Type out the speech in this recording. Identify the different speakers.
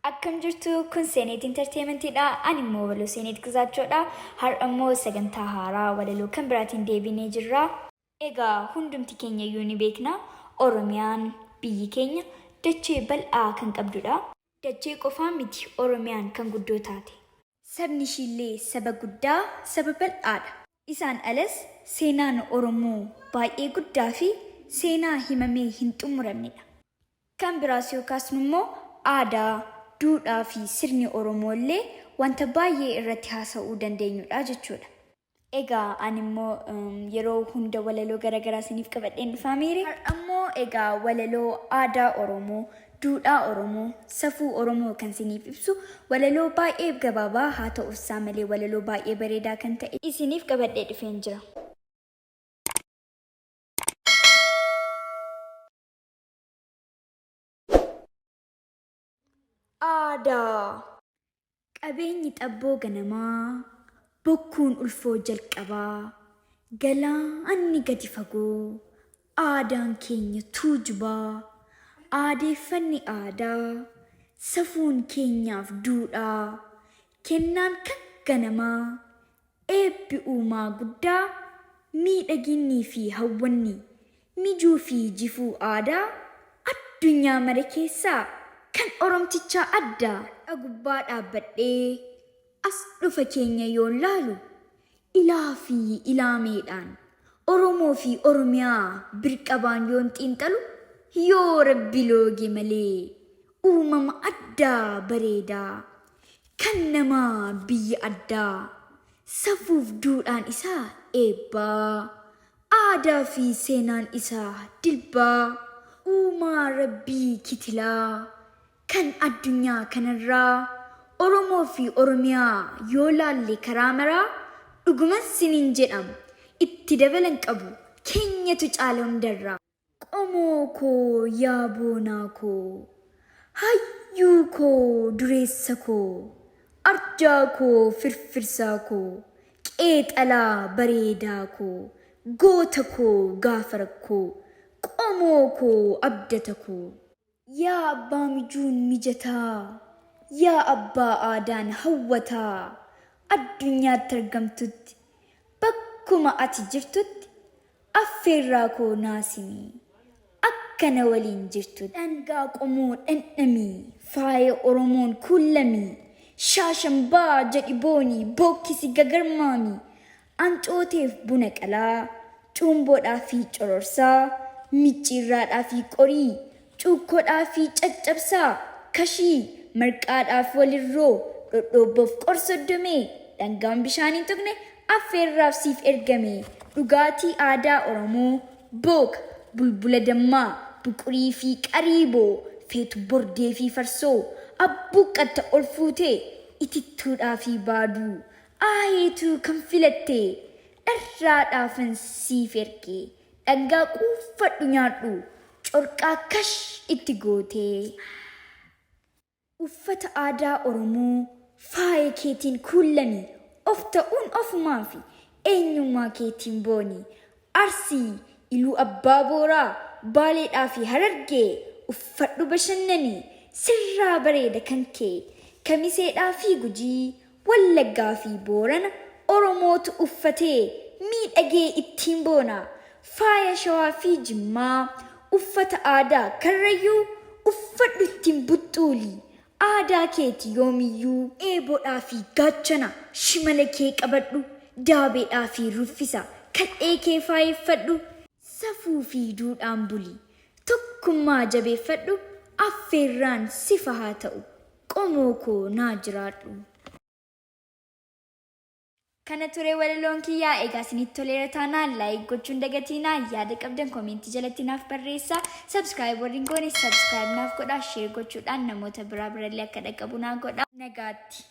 Speaker 1: Akkam jirtu kun Seeneet Intarteemantiidha. Ani immoo Waloo Seeneet Gizaachoodha. Har'a immoo sagantaa haaraa walaloo kan biraatiin deebinee jirra. Egaa hundumti keenya iyyuu ni beekna Oromiyaan biyyi keenya dachee bal'aa kan qabdudha. Dachee qofaa miti Oromiyaan kan guddoo taate. Sabni ishiillee saba guddaa, saba bal'aadha. Isaan alas seenaan Oromoo baay'ee guddaa fi seenaa himamee hin xumuramnedha. Kan biraas yoo kaasnu immoo aadaa, duudhaa fi sirni Oromoo illee wanta baay'ee irratti haasa'uu dandeenyudha jechuudha. Egaa ani immoo yeroo hunda walaloo garaagaraa isiniif qabadheen dhufaa miire. Har'a immoo egaa walaloo aadaa Oromoo, duudhaa Oromoo, safuu Oromoo kan isiniif ibsu walaloo baay'ee gabaabaa haa ta'us malee walaloo baay'ee bareedaa kan ta'e isiniif qabadhee dhufeen jira. Aadaa. Qabeenyi xabboo ganamaa, bokkuun ulfoo jalqabaa, galaanni gadi fagoo, aadaan keenya tuujubaa, aadeeffanni aadaa, safuun keenyaaf duudhaa, kennaan kan ganamaa, eebbi uumaa guddaa, miidhaginnii fi hawwanni, mijuu fi jifuu aadaa, addunyaa mara keessaa kan Oromtichaa adda. Har'a gubbaa dhaabbadhee as dhufa keenya yoon laalu, ilaa fi ilaameedhaan Oromoo fi Oromiyaa birqabaan yoon xiinxalu, yoo Rabbi looge malee uumama addaa bareedaa kan namaa biyya addaa safuuf duudhaan isaa eebbaa, aadaa fi seenaan isaa dilbaa, uumaa Rabbii kitilaa kan addunyaa kanarraa Oromoo fi Oromiyaa yoo laalle karaa maraa dhuguman sinin jedham itti dabalan qabu keenyatu caala hundarraa. Qomoo koo yaa boonaa koo, hayyuu koo dureessa koo, arjaa koo firfirsaa koo, qeexalaa bareedaa koo, goota koo gaafa rakkoo, qomoo koo abdata koo. Yaa abbaa mijuun mijataa, yaa abbaa aadaan hawwataa, addunyaatti argamtutti, bakkuma ati jirtutti, affeerraa koo naa simi, akka na waliin jirtutti. Dhangaa qomoo dhandhami, faaya Oromoon kuullami, shaashambaa jedhi booni, bookkisi gagarmaami, ancooteef buna qalaa, cuumboodhaa fi cororsaa, micciirraadhaa fi qorii, cuukkoodhaa fi caccabsaa, kashii, marqaadhaaf walirroo, dhodhoobboof qorsoddomee, dhangaan bishaan hin tuqne affeerraaf siif ergame, dhugaatii aadaa Oromoo, booka, bulbula dammaa, buqurii fi qariiboo, feetu bordee fi farsoo, abbuuqqatta ol fuutee, itittuudhaa fi baaduu, aayeetuu kan filatte, dharraadhaafan siif erge, dhangaa quuffadhu nyaadhu, corqaa kash itti gootee. Uffata aadaa Oromoo faaya keetiin kuullami, of ta'uun ofumaa fi eenyummaa keetiin booni. Arsii, Iluu Abbaa Booraa, Baaleedhaa fi Harargee uffadhu bashannani, sirraa bareeda kan kee. Kamiseedhaa fi Gujii, Wallaggaa fi Boorana Oromootu uffatee miidhagee ittiin boona. Faaya Shawaa fi Jimmaa, uffata aadaa Karrayyuu uffadhu ittiin buxxuuli, aadaa keeti yoomiyyuu. Eeboodhaa fi gaachana shimala kee qabadhu, daabeedhaa fi ruffisa kal'ee kee faayeffadhu. Safuu fi duudhaan buli, tokkummaa jabeeffadhu, affeerraan sifa haa ta'u, qomoo koo naa jiraadhu. Kana ture walaloon kiyyaa egaa isinitti toleera taanaan like gochuun dagatiinaa yaada qabdan comment jalatti naaf barreessaa subscribe warri hin goone subscribe naaf godhaa share gochuudhaan namoota biraa birallee akka dhaqqabu naa godhaa nagaatti.